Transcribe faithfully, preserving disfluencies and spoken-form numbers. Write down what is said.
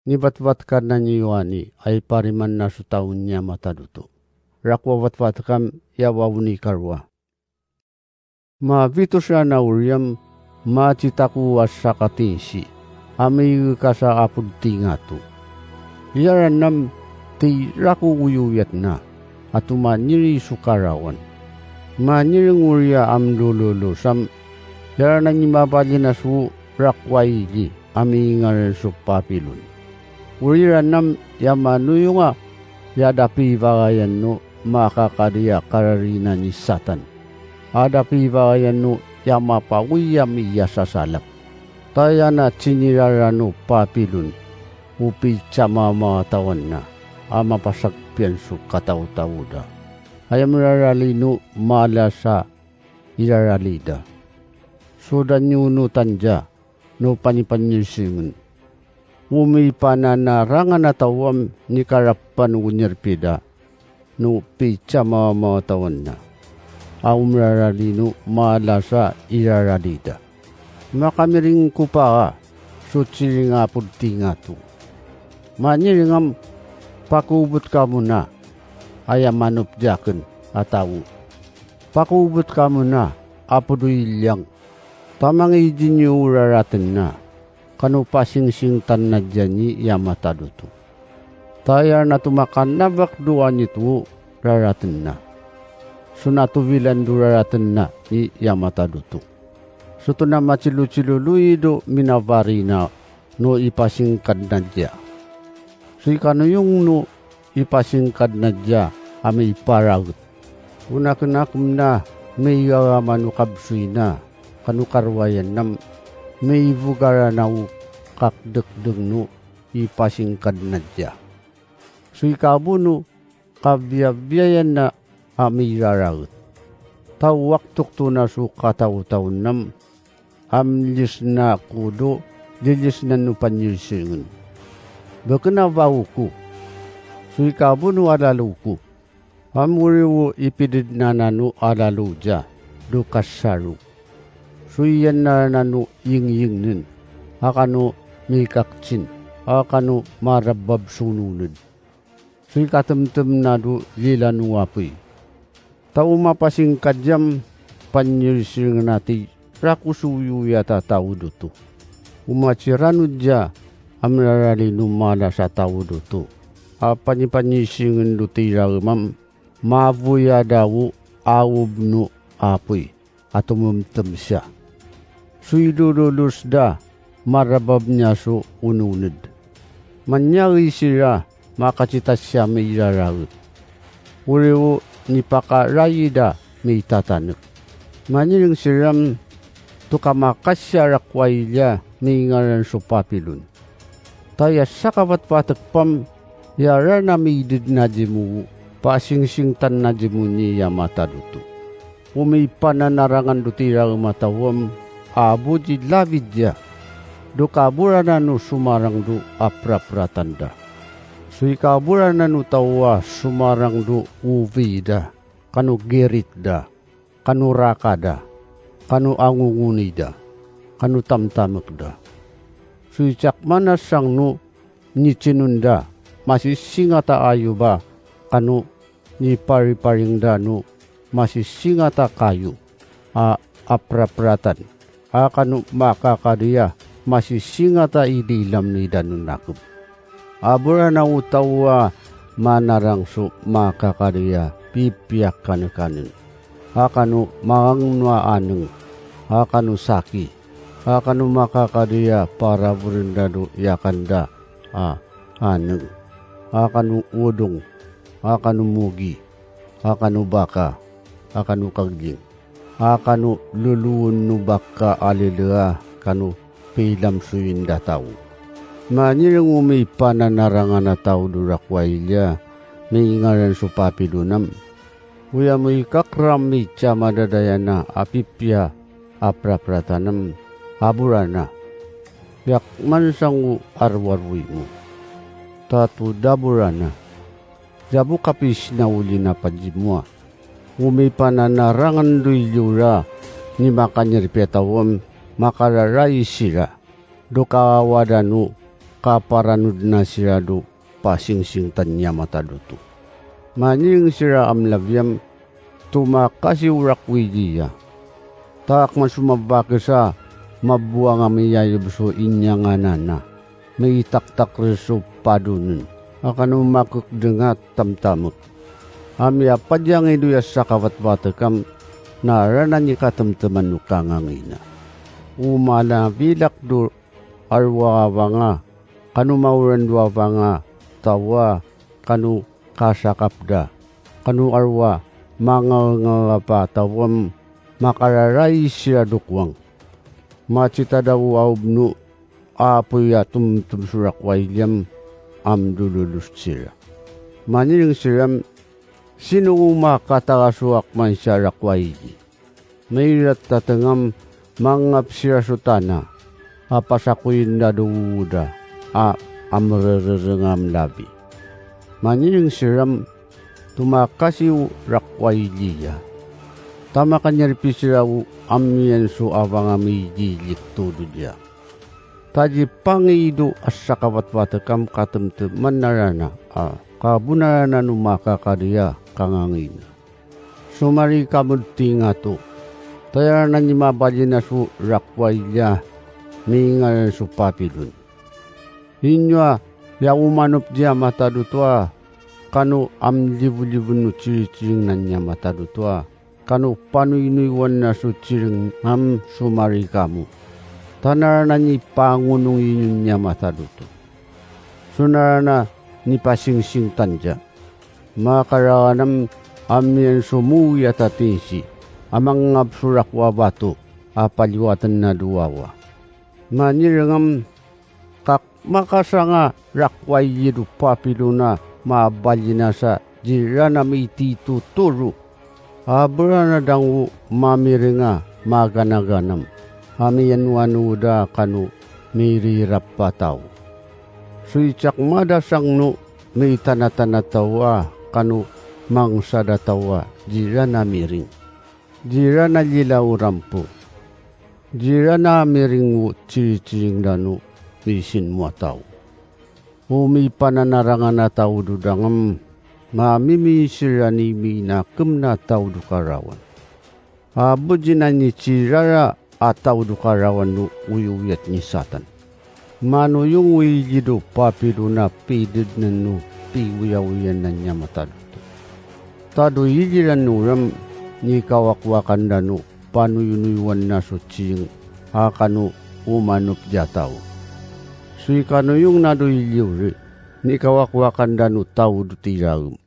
nibatbat ka nan iyo ani a ipariman na so taw niya matad oto. Rako a batbat kami a waw ni karowa. Mabito siran a oriyan, matitako a sakatinsi a miigka sa apod tingato. Iyaran ami ti rako oyoyat na a tomaniri so karawan. Manireng oriyan a mlololosan, iyaran ami mabali na so rako a ili a miingaran so Papilon. Oriran ami a manoyonga a da pibagayan o makakadi a kararinan i Satan, a da pibagayan o mapagoy a miyasasalap. Taya na tiniraran o Papilon o picamamatawan na a mapasagpiyan so kataotaw da. Aya mirarali no mala sa irarali da. So da niyo onotan diya no panipanyirsingen. O mipananarangan a taw a mikarapan o nirpi da no picamamatawan na a omirarali no mala sa irarali da. Makamiring ko paka so tiring a apod tingato. Manireng ami, pakobot kamo na aya manop diyaken a taw. Pakobot kamo na apod o iliyang. Tamangi diniyo o raraten na kano pasingsingtan na diya niya matad oto. Taya na tomakanabak do anito o raraten na. So natobilan do raraten na niya matad oto. So tona matilotilo loy do minabari na no ipasingkad na diya. So ikanoyong no ipasingkad na diya a miparagit. Onakenakem na miyayaman o kabsoy na kano karowayan ami, mibogaran o kakdekdeng no ipasingkad na diya. So ikabo no kabiyabiyayan na a miraragit. Taw waktok to na so kataotaw ami a milisna ko do lilisnan o panyirsingen. Beken a baw ko. So ikabo no alalo ko. A mori o ipidednanan o alalo diya do kasaro. So iyan na rana no yingyingnen, a kano mikaktin, a kano marabab so noned. So ikatemtem na do lilan o apoy. Taw mapasingkad ami panyirsingen a ti rako so oyoyat a taw doto. O matiranod diya a mirarali no mala sa taw doto a panipanyisingen do tiraem ami, maboya da o aob no apoy a tomemtem siya. So idololos da marabab niya so ononed. Manyari siran makatitasi a miraragit. Oriyo nipakarayi da mitatanek. Manireng siran to kamakasiya rako a ili a miingaran so Papilon. Taya sakabatbatek pami a rana mided na dimo, pasingsingtan na dimo niya matad oto. O mipananarangan do tiraem a taw a bo di labid diya. Do kaborana no somarang do aprapratan da. So ikaborana no taw a somarang do obi da, kano girit da, kano raka da, kano angongoni da, kano tamtamek da. So icakman a sang no nitinon da, masisingat a ayoba, kano nipariparing da no masisingat a kayo a aprapratan, a kano makakadi a masisingat a ililam ni da no nakeb. Aborana o taw a manarang so makakadi a pipiya kanekanen, a kano mangangno a aneng, a kano saki, a kano makakadi a paraboren da do iyakan da a aneng, a kano odong, a kano mogi, a kano baka, a kano kaging, a kano lolowen o baka a lelea, kano pilamsoyin da taw. Manireng o mipananarangan a taw do rako a ili a miingaran so Papilon ami. Oya mikakram i tiya madadaya na a pipiya a prapratan ami, aborana. Iyakman sango aroaroy mo. Tato da borana. Zabo kapisnaoli na pajimoa. O mipananarangan do iliyo ra ni makanirpi a taw a makararai sira. Do kawadan o kaparanod na siran do pasingsingtan iyan matado oto. Manireng siran a mlabiyam, tomakasi o rakhwa i Liya. Taman so mabakes a mabowang a miyayob so inyanganan a mitaktak ren so padonen a kano makekdeng a tamtamot. A miyapadiyang i doya sakabatbatekam na ranan i katemteman o kangangina. O mala bilak do arwa a banga, kano maoran do a banga tawa, kano kasakap da, kano arwa mangalngalap a tawa, makararai siran do kowang. Matsitadaw o aob no apoy a tomtom so rakhwa i Liyam a mdololos siran. Manireng siran, sino o makatara so akman sa rakhwa i Li? Mairat a tengam mangap siran so tana a pasakoyen da do woda a amrerereng a mlabi. Manireng siran, tomakasi o rakhwa i Liya. Tamakan iyan ripi siran o amiyan so abang a midilik todod iyan. Tadi pangido a sakabatbatekam katemteman na rana a kabonaranan o makakadi a kangangina. Somari kamo di tingato, tayaranan i mabalina so rakhwa i Liya, mingaran so Papilon. Ino a iyaomanop diya matado oto a kano amlibolibono ciritiri ngnan iyan matado oto a kano panoynoyowan na so ciring ngam somari kamo. Tanaranan i pangonong ino niyan matado oto. Sonarana nipasingsingtan diya. Makarawan am amiyan so mowi a tatingsi a mangngap so rakhwa a bato a paliwaten na do wawa. Manireng am ka makasanga rakhwa i Li do Papilon a mabalina sa di rana mititotoro. A berana dang o mamiring a maganaganam a miyanoanoda kano mirirap a taw. So icak madasang no mitanatana taw a kano mangsada taw a di rana miring. Di rana lilaw o rampo. Di rana miring o ciriciring dano misinmo a taw. O mipananarangan a taw do dangem, mamimisiran i minakem na taw do karawan. A bedinan i cirara a taw do karawan o oyoyat ni Satan. Manoyong o Ili do Papilon a pidednen o piwoyawoyanan iyan matado oto. Tado iliran o rem, nikawakowakan dano panoyonoyowan na so ciring a kano omanop diya taw. So ikanoyong na do iliyo ri, nikawakowakan dano taw do tiraem.